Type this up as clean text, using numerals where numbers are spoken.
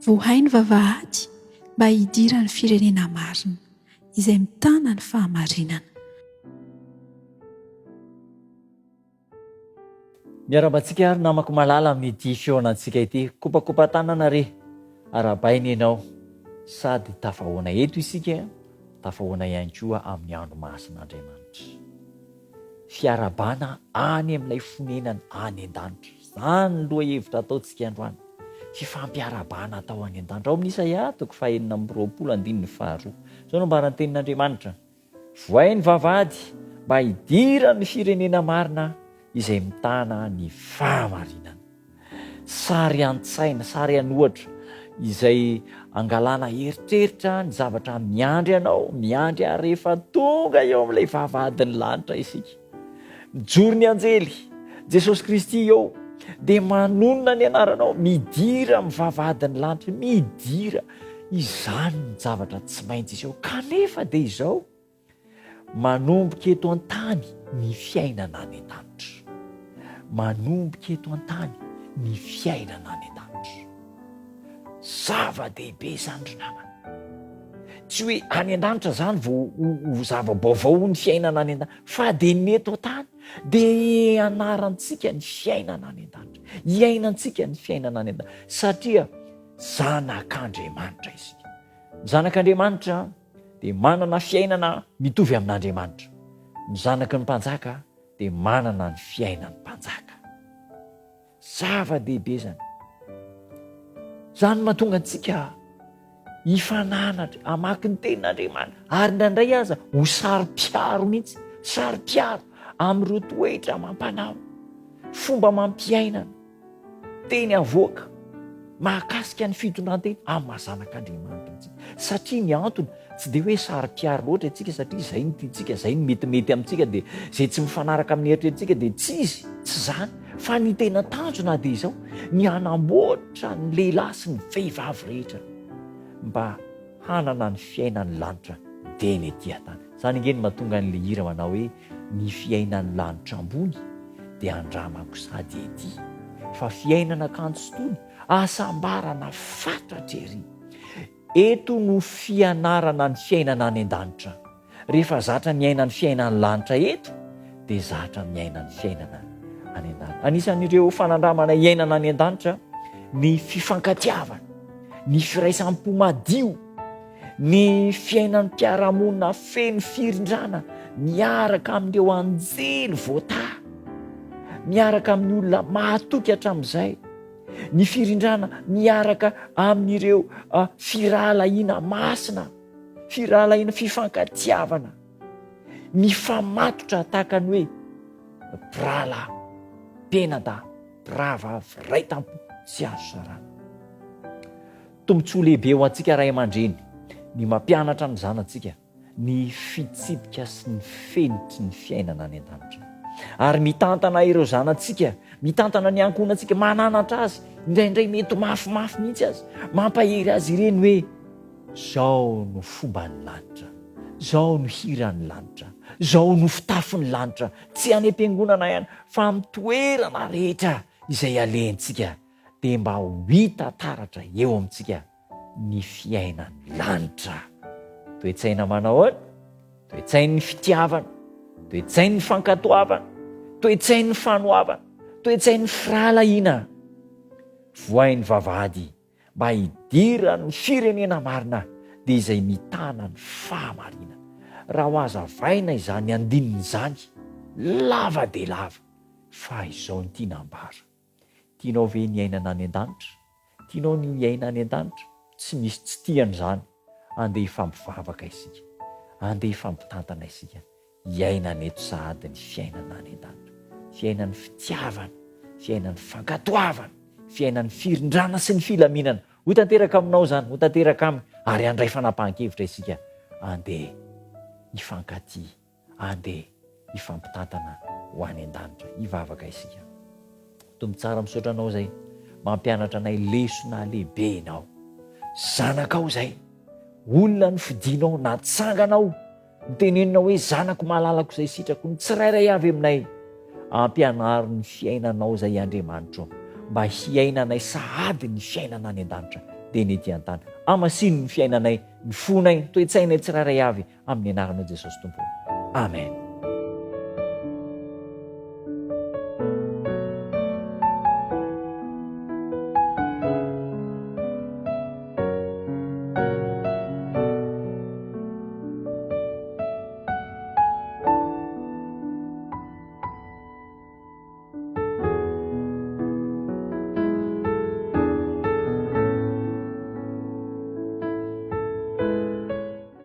Vohay ny vavahady mba hidiran'ny firenena marina, izay mitana ny fahamarinana. Miarahaba antsika ary namako malala amin'ity fihaonantsika ity. Kopakopa-tanana re, arahabaina ianao. Sady tafahoana eto isika, tafahoana ihany koa amin'ny andro masin'Andriamanitra. Fiarahabana any amin'ilay fonenana any an-danitra. Izany ny lohahevitra ataontsika androany. Fifampiarahabana atao any an-danitra. Ao amin'ny Isaia toko fahenina amby 20 andininy faharoa. Izao no ambaran'ny tenin'Andriamanitra. Vohay ny vavahady mba hidiran'ny firenena marina izay mitana ny fahamarinana. Sary an-tsaina, sary an'ohatra izay angalana eritreritra ny zavatra miandry anao, miandry ahy rehefa tonga eo amin'ilay vavahadin'ny lanitra isika. Mijoro ny anjely, Jesosy Kristy eo, dia manonona ny anaranao, midira amin'ny vavahadin'ny lanitra, midira. Izany ny zavatra tsy maintsy hiseho. Kanefa dia izao, manomboka eto an-tany ny fiainana any an-danitra. Manomboka eto an-tany ny fiainana any an-danitra. Zava-dehibe izany ry namana. Tsy hoe any an-danitra izany vao ho zava-baovao ny fiainana any an-danitra, fa dia ny eto an-tany dia ianarantsika ny fiainana any an-danitra. Iainantsika ny fiainana any an-danitra satria zanak'Andriamanitra isika. Ny zanak'Andriamanitra dia manana fiainana mitovy amin'Andriamanitra. Ny zanaky ny mpanjaka dia manana ny fiainan'ny mpanjaka. Zava-dehibe izany. Izany no mahatonga antsika hifananatra, hamaky ny tenin'Andriamanitra, ary indraindray aza ho saro-piaro mihitsy, saro-piaro amin'ireo toetra amam-panahy, fomba amam-piainana. Teny avoaka mahakasika ny fitondran-tena amin'ny maha zanak'Andriamanitra antsika. Satria ny antony, tsy dia hoe saro-piaro loatra isika satria izay no tiantsika, izay no metimety amintsika dia izay tsy mifanaraka amin'ny eritreritsika dia tsy izy, tsy izany. Fa ny tena tanjona dia izao, ny hanamboatra ny lehilahy sy ny vehivavy rehetra mba hanana ny fiainan'ny lanitra dia ny ety an-tany. Izany ange no mahatonga an'ilay hira manao hoe Ny fiainan'ny lanitra ambony dia andramako sady ety fa fiainana kanto sy tony hasambarana fatratra ery. Eto no fianarana ny fiainana any an-danitra. Rehefa zatra miaina ny fiainan'ny lanitra eto dia zatra miaina ny fiainana any an-danitra. Anisan'ireo fanandramana iainana any an-danitra ny fifankatiavana, ny firaisam-po madio, Ny fiainan'ny mpiara-monina feno firindrana miaraka amin'ireo anjely voatahy, miaraka amin'ny olona mahatoky hatramin'izay, ny firindrana miaraka amin'ireo ah, firahalahiana masina, firahalahiana fifankatiavana, mifamatotra tahaka ny hoe mpirahalahy, mpianadahy, mpirahavavy, ray tampo, tsy azo sarahina. Tombontsoa lehibe ho antsika ray aman-dreny ny mampianatra ny zanatsika ny fitsipika sy ny fenitry ny fiainana any an-danitra. Ary mitantana ireo zanatsika, mitantana ny ankohonantsika, mananatra azy, indraindray mety mafimafy mihitsy aza, mampahery azy ireny hoe, Zao no fomban'ny lanitra, zao no hiran'ny lanitra, zao no fitafin'ny lanitra, tsy any am-piangonana ihany fa amin'ny toerana rehetra izay alehantsika. dia mba ho hita taratra eo amintsika ny fiainan'ny lanitra. Toe-tsaina manao ahoana? Toe-tsain'ny fitiavana, toe-tsain'ny fankatoavana, toe-tsain'ny fanoavana, toe-tsain'ny firahalahiana. Vohay ny vavahady mba hidiran'ny firenena marina dia izay mitana ny fahamarinana. Raha ho hazavaina izany andininy izany, lava dia lava, fa izao no tiana ambara. Tianao ve ny hiainana any an-danitra? Tianao ny hiaina any an-danitra? Tsy misy tsy tia an'izany. Andeha hifampivavaka isika. Andeha hifampitantana isika. Hiainana eto sahady ny fiainana any an-danitra. Fiainan'ny fitiavana, fiainan'ny fankatoavana, fiainan'ny firindrana sy ny filaminana. Ho tanteraka aminao izany, ho tanteraka aminy, ary handray fanapahan-kevitra isika. Andeha hifankatia. Andeha hifampitantana ho any an-danitra. Hivavaka isika. Tompo tsara misaotra anao izay mampianatra anay lesona lehibe ianao. Zanakao izay, olona nofidinao, natsanganao, niteneninao hoe zanako malalako izay sitrako, ny tsirairay avy aminay. Ampianaro ny fiainanao izay Andriamanitro mba hiainanay sahady ny fiainana any an-danitra. dia ny ety an-tany. Hamasino ny fiainanay, ny fonay, ny toe-tsainay tsirairay avy amin'ny anaranao Jesosy Tompo. Amen.